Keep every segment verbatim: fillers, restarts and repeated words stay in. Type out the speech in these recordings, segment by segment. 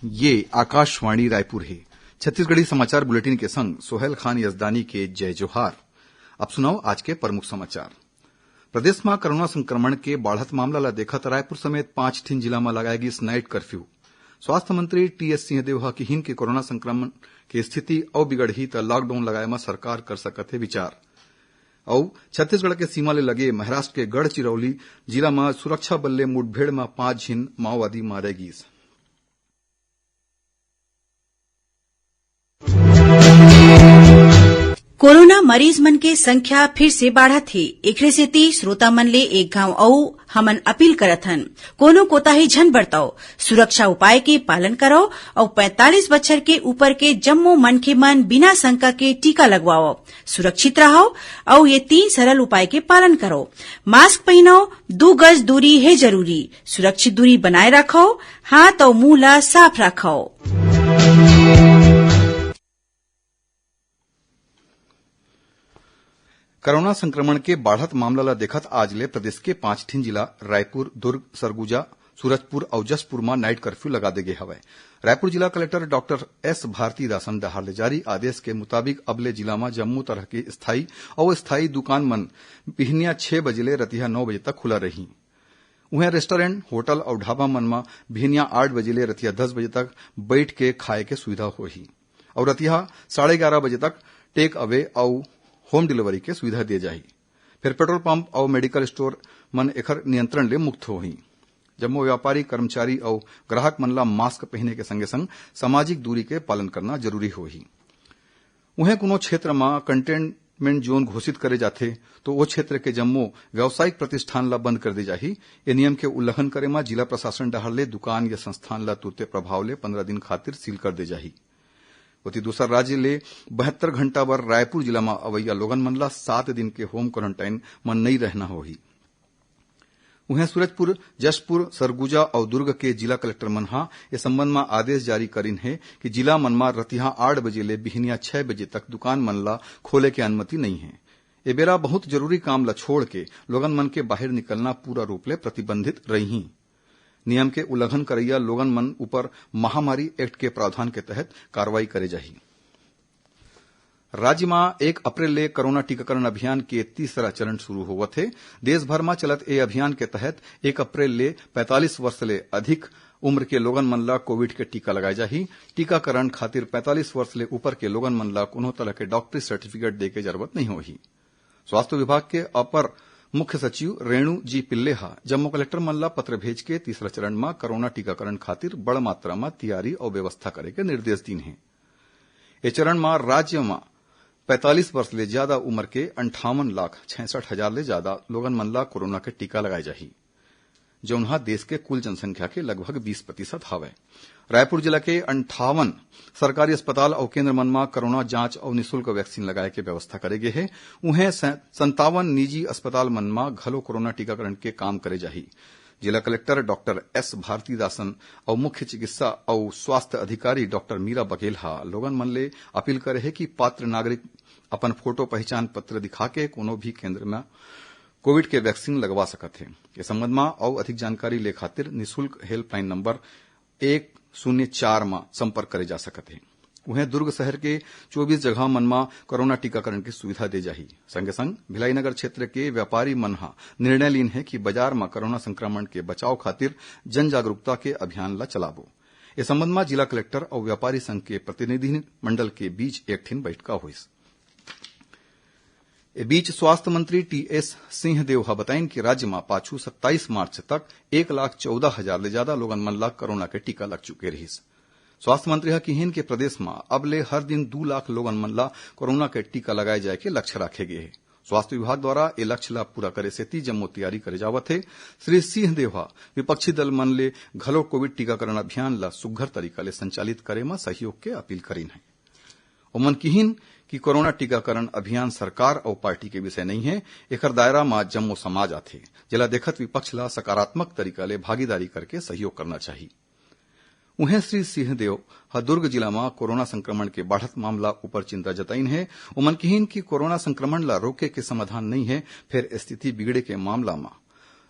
ये आकाशवाणी रायपुर हे। छत्तीसगढ़ी समाचार बुलेटिन के संग सोहेल खान यजदानी के जय जोहार। अब सुनव आज के प्रमुख समाचार। प्रदेश म कोरोना संक्रमण के बाढ़त मामला ल देखत रायपुर समेत पांच ठिन जिला म लगाए गिस night curfew। स्वास्थ्य मंत्री टीएस सिंहदेव ह किहिन के कोरोना संक्रमण के स्थिति अउ बिगड़ही त lockdown लगाए म सरकार कर सकत हे विचार। अउ छत्तीसगढ़ के सीमा ले लगे महाराष्ट्र के गढ़चिरौली जिला म सुरक्षा बल ले मुठभेड़ म पांच झिन माओवादी मारे गिस। कोरोना मरीज मन के संख्या फिर से बाढ़त हे। एकरे सेती श्रोता मन ले एक घांव अउ हमन अपील करत हन, कोनो कोताही झन बरतव, सुरक्षा उपाय के पालन करव अउ पैंतालीस बछर के ऊपर के जम्मो मनखे मन बिना शंका के टीका लगवावव। सुरक्षित रहव अउ ये तीन सरल उपाय के पालन करव। मास्क पहिनव, दू गज दूरी हे जरूरी, सुरक्षित दूरी बनाए राखव, हाथ अउ मुंह ला साफ राखव। कोरोना संक्रमण के बाढ़त मामला ल देखत आज ले प्रदेश के पांच ठिन जिला रायपुर, दुर्ग, सरगुजा, सूरजपुर अउ जशपुर म night curfew लगा दे गे हवय। रायपुर जिला कलेक्टर डॉक्टर एस भारती दासन डहार ले जारी आदेश के मुताबिक अब ले जिला म जम्मो तरह के स्थायी अउ अस्थायी दुकान मन बिहनिया छह बजे ले रतिहा नौ बजे तक खुला रही। उहें रेस्टोरेंट, होटल अउ ढाबा मन म बिहनिया आठ बजे ले रतिहा दस बजे तक बइठ के खाए के सुविधा होही अउ रतिहा साढ़े ग्यारह बजे तक टेक अवे अउ होम डिलीवरी के सुविधा दिए जाही। फेर पेट्रोल पंप अउ मेडिकल स्टोर मन एखर नियंत्रण ले मुक्त होही। जम्मो व्यापारी, कर्मचारी अउ ग्राहक मन ला मास्क पहिने के संगे संग सामाजिक दूरी के पालन करना जरूरी होही। उहें कोनो क्षेत्र म कंटेनमेंट जोन घोषित करे जाथे, तो ओ क्षेत्र के जम्मो व्यावसायिक प्रतिष्ठान ला बंद कर दे जाही। ए नियम के उल्लंघन करे म जिला प्रशासन डहार ले दुकान या संस्थान ला तुरते प्रभाव ले पंद्रह दिन खातिर सील कर दे जाही। ओती दूसर राज्य ले बहत्तर घंटा बर रायपुर जिला म अवइया लोगन मन ला सात दिन के होम क्वारंटाइन म नइ रहना होही। उहें सूरजपुर, जशपुर, सरगुजा अउ दुर्ग के जिला कलेक्टर मन ह ए संबंध म आदेश जारी करिन हे कि जिला मन म रतिहा आठ बजे ले बिहनिया छह बजे तक दुकान मन ला खोले के अनुमति नइ हे। ए बेरा बहुत जरूरी काम ला छोड़ के लोगन मन के बाहिर निकलना पूरा रूप ले प्रतिबंधित रही। नियम के उल्लंघन करइया लोगन मन ऊपर महामारी एक्ट के प्रावधान के तहत कार्रवाई करे जाही। राज्य म एक अप्रैल ले कोरोना टीकाकरण अभियान के तीसरा चरण शुरू होवत हे। देश भर म चलत ए अभियान के तहत एक अप्रैल ले पैंतालीस वर्ष ले अधिक उम्र के लोगन मन ल कोविड के टीका लगाए जाही। टीकाकरण खातिर पैंतालीस वर्ष ले ऊपर के लोगन मन ल कोनो तरह के डॉक्टरी सर्टिफिकेट दे के जरूरत नइ होही। स्वास्थ्य विभाग के अपर मुख्य सचिव रेणु जी पिल्ले ह जम्मो कलेक्टर मन ल पत्र भेज के तीसरा चरण म कोरोना टीकाकरण खातिर बड़ मात्रा म तियारी अउ व्यवस्था करे के निर्देश दीन हे। ए चरण म राज्य म पैंतालीस वर्ष ले ज्यादा उम्र के अंठावन लाख छियासठ हजार ले ज्यादा लोगन मन ल कोरोना के टीका लगाए जाही, जउन ह देश के कुल जनसंख्या के लगभग बीस प्रतिशत हवय। रायपुर जिला के अंठावन सरकारी अस्पताल अउ केंद्र मन म कोरोना जांच अउ निशुल्क वैक्सीन लगाए के व्यवस्था करे गे हे। उहें सै-, संतावन निजी अस्पताल मन म घलो कोरोना टीकाकरण के काम करे जाही। जिला कलेक्टर डॉक्टर एस भारतीदासन अउ मुख्य चिकित्सा अउ स्वास्थ्य अधिकारी डॉक्टर मीरा बघेल ह लोगन मन ले अपील करे हे कि पात्र नागरिक अपन फोटो पहिचान पत्र दिखा के कोनो भी केंद्र म कोविड के वैक्सीन लगवा सकत हे। ए संबंध म अउ अधिक जानकारी ले खातिर निशुल्क हेल्पलाइन नंबर एक शून्य चार म संपर्क करे जा सकत हे। उहें दुर्ग शहर के चौबीस जगह मन म कोरोना टीकाकरण के सुविधा दे जाही। संगे संग भिलाई नगर क्षेत्र के व्यापारी मन ह निर्णय लीन हे कि बाजार म कोरोना संक्रमण के बचाव खातिर जन जागरूकता के अभियान ल चलाबो। ए संबंध म जिला कलेक्टर अउ व्यापारी संघ के प्रतिनिधि मंडल के बीच एक ठिन बैठका होइस। ए बीच स्वास्थ्य मंत्री टीएस सिंहदेव ह बताइन कि राज्य म पाछू सत्ताईस मार्च तक एक लाख चौदह हजार ले ज्यादा लोगन मन ल कोरोना के टीका लग चुके रिहिस। स्वास्थ्य मंत्री ह किहिन के प्रदेश म अब ले हर दिन दू लाख लोगन मन ल कोरोना के टीका लगाए जाए के लक्ष्य राखे गे हे। स्वास्थ्य विभाग द्वारा ए लक्ष्य ल पूरा करे सेती जम्मो तैयारी करे जावत हे। श्री सिंहदेव ह विपक्षी दल मन ले घलो कोविड टीकाकरण अभियान ल सुग्घर तरीका ले संचालित करे म सहयोग के अपील करिन हे। ओमन किहिन कि कोरोना टीकाकरण अभियान सरकार अउ पार्टी के विषय नइ हे, एखर दायरा म जम्मो समाज आथे, जेला देखत विपक्ष ल सकारात्मक तरीका ले भागीदारी करके सहयोग करना चाही। उहें श्री सिंहदेव ह दुर्ग जिला म कोरोना संक्रमण के बाढ़त मामला ऊपर चिंता जताइन हे। ओमन किहिन कि कोरोना संक्रमण ल रोके के समाधान नइ हे, फेर स्थिति बिगड़े के मामला म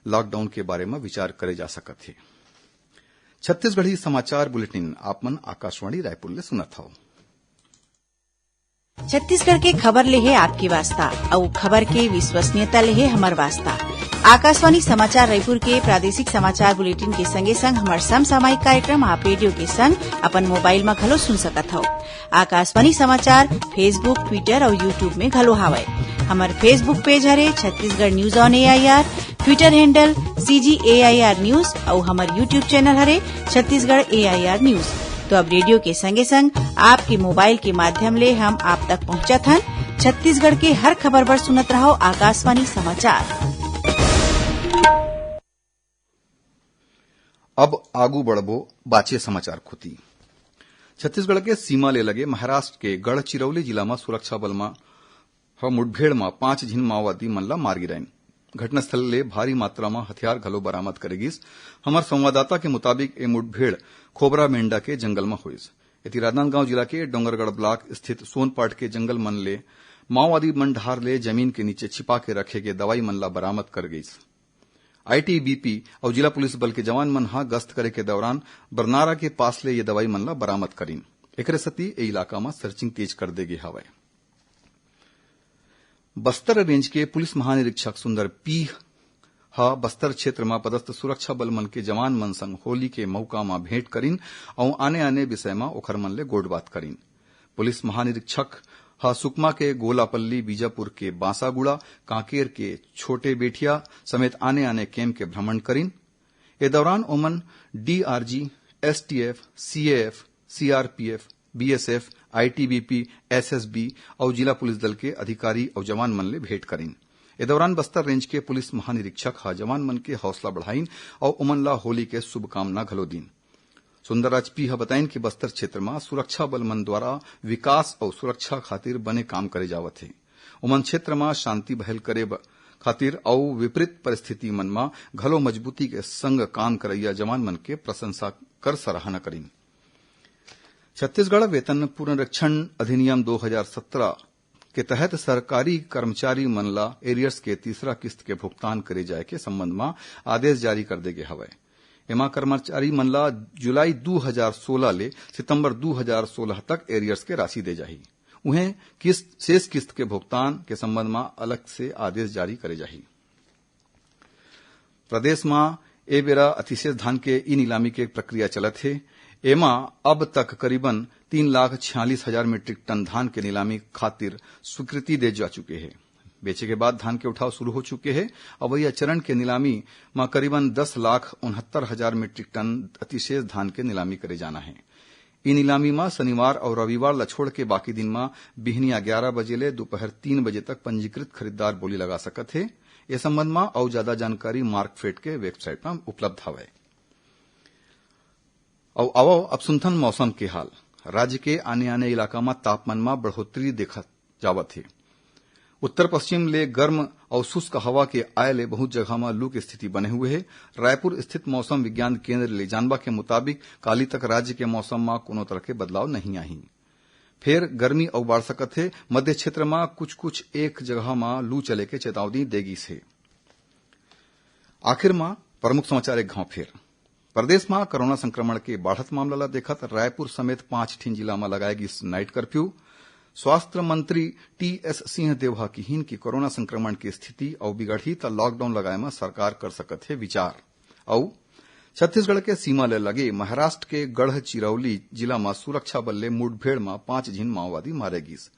लॉकडाउन के बारे म विचार करे जा सकत हे। छत्तीसगढ़ी समाचार बुलेटिन आप मन आकाशवाणी रायपुर ले सुनत हव। छत्तीसगढ़ के खबर ले हे आपके वास्ता, अउ खबर के विश्वसनीयता ले हे हमर वास्ता। आकाशवाणी समाचार रायपुर के प्रादेशिक समाचार बुलेटिन के संगे संग हमर समसामयिक कार्यक्रम आप रेडियो के संग अपन मोबाइल म घलो सुन सकत हव। आकाशवाणी समाचार Facebook, Twitter अउ YouTube में घलो हावय। हमर Facebook पेज हरे Chhattisgarh news on AIR, Twitter handle CG AIR news अउ हमर YouTube चैनल हरे छत्तीसगढ़ एआईआर न्यूज। तो अब रेडियो के संगे संग आपके मोबाइल के माध्यम ले हम आप तक पहुंचत हन। छत्तीसगढ़ के हर खबर बर सुनत रहव आकाशवाणी समाचार। अब आगू बढ़बो बाचे समाचार कोति। छत्तीसगढ़ के सीमा ले लगे महाराष्ट्र के गढ़चिरौली जिला म सुरक्षा बल म ह मुठभेड़ म पांच झिन माओवादी मन ल मार गिराइन। घटनास्थल ले भारी मात्रा म हथियार घलो बरामद करे गिस। हमर संवाददाता के मुताबिक, ए मुठभेड़ खोबरा मेंडा के जंगल म होइस। एती राजनांदगांव जिला के डोंगरगढ़ ब्लॉक स्थित सोनपाट के जंगल मन ले माओवादी मन डहार ले जमीन के नीचे छिपा के रखे गे दवाई मन ल बरामद कर गइस। आईटीबीपी अउ जिला पुलिस बल के जवान मन ह गश्त करे के दौरान बरनारा के पास ले ये दवाई मन ल बरामद करिन। एकरे सेती ए इलाका म सर्चिंग तेज कर दे गे हवय। बस्तर रेंज के पुलिस महानिरीक्षक सुंदर पी ह बस्तर क्षेत्र म पदस्थ सुरक्षा बल मन के जवान मन संग होली के मौका म भेंट करिन अउ आने-आने विषय म ओखर मन ले गोठबात करिन। पुलिस महानिरीक्षक ह सुकमा के गोलापल्ली, बीजापुर के बांसागुड़ा, कांकेर के छोटे बेठिया समेत आने-आने कैंप के भ्रमण करिन। ए दौरान ओमन DRG, STF, CAF, CRPF, BSF, ITBP, SSB अउ जिला पुलिस दल के अधिकारी अउ जवान मन ले भेंट करिन। ए दौरान बस्तर रेंज के पुलिस महानिरीक्षक ह जवान मन के हौसला बढ़ाइन अउ ओमन ला होली के शुभकामना घलो दीन। सुंदरराज पी ह बताइन कि बस्तर क्षेत्र म सुरक्षा बल मन द्वारा विकास अउ सुरक्षा खातिर बने काम करे जावत हे। ओमन क्षेत्र म शांति बहाल करे ब-, खातिर अउ विपरीत परिस्थिति मन म घलो मजबूती के संग काम करइया जवान मन के प्रशंसा कर सराहना करिन। छत्तीसगढ़ वेतन पुनरीक्षण अधिनियम दो हजार सत्रह के तहत सरकारी कर्मचारी मन ला एरियर्स के तीसरा किस्त के भुगतान करे जाय के संबंध म आदेश जारी कर दे गे हवय। एमा कर्मचारी मन ला जुलाई दू हजार सोलह ले सितंबर दू हजार सोलह तक एरियर्स के राशि दे जाही। उहें किस्त, शेष किस्त के भुगतान के संबंध म अलग से आदेश जारी करे जाही। प्रदेश म ए बेरा अतिशेष धान के ई नीलामी के प्रक्रिया चलत हे। एमा अब तक करीबन तीन लाख छियालीस हजार मीट्रिक टन धान के नीलामी खातिर स्वीकृति दे जा चुके हे। बेचे के बाद धान के उठाव शुरू हो चुके हे। अवइया चरण के नीलामी म करीबन दस लाख उनहत्तर हजार मीट्रिक टन अतिशेष धान के नीलामी करे जाना हे। ई नीलामी म शनिवार अउ रविवार ल छोड़ के बाकी दिन म बिहनिया ग्यारह बजे ले दोपहर तीन बजे तक पंजीकृत खरीददार बोली लगा सकत हे। ए संबंध म अउ जादा जानकारी मार्कफेड के वेबसाइट म उपलब्ध हवय। अउ आवव, अब सुनथन मौसम के हाल। राज्य के आने-आने इलाका म तापमान म बढ़ोतरी देखत जावत हे। उत्तर पश्चिम ले गर्म अउ शुष्क हवा के आय ले बहुत जगह म लू के स्थिति बने हुए हे। रायपुर स्थित मौसम विज्ञान केंद्र ले जानबा के मुताबिक, काली तक राज्य के मौसम म कोनो तरह के बदलाव नहीं आही। फेर गर्मी अउ बाढ़ सकत हे। मध्य क्षेत्र म कुछ-कुछ एक जगह म लू चले के चेतावनी दे गिस हे। आखिर म प्रमुख समाचार एक घांव फेर। प्रदेश म कोरोना संक्रमण के बाढ़त मामला ल देखत रायपुर समेत पांच ठिन जिला म लगाए गिस नाइट कर्फ्यू। स्वास्थ्य मंत्री टीएस सिंहदेव ह किहिन कि कोरोना संक्रमण के स्थिति अउ बिगड़ही त लॉकडाउन लगाए म सरकार कर सकत हे विचार। अउ छत्तीसगढ़ के सीमा ले लगे महाराष्ट्र के गढ़चिरौली जिला म सुरक्षा बल ले मुठभेड़ म पांच झिन माओवादी मारे गिस।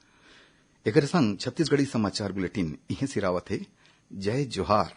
एकरे संग छत्तीसगढ़ी समाचार बुलेटिन इहें सिरावत हे। जय जोहार।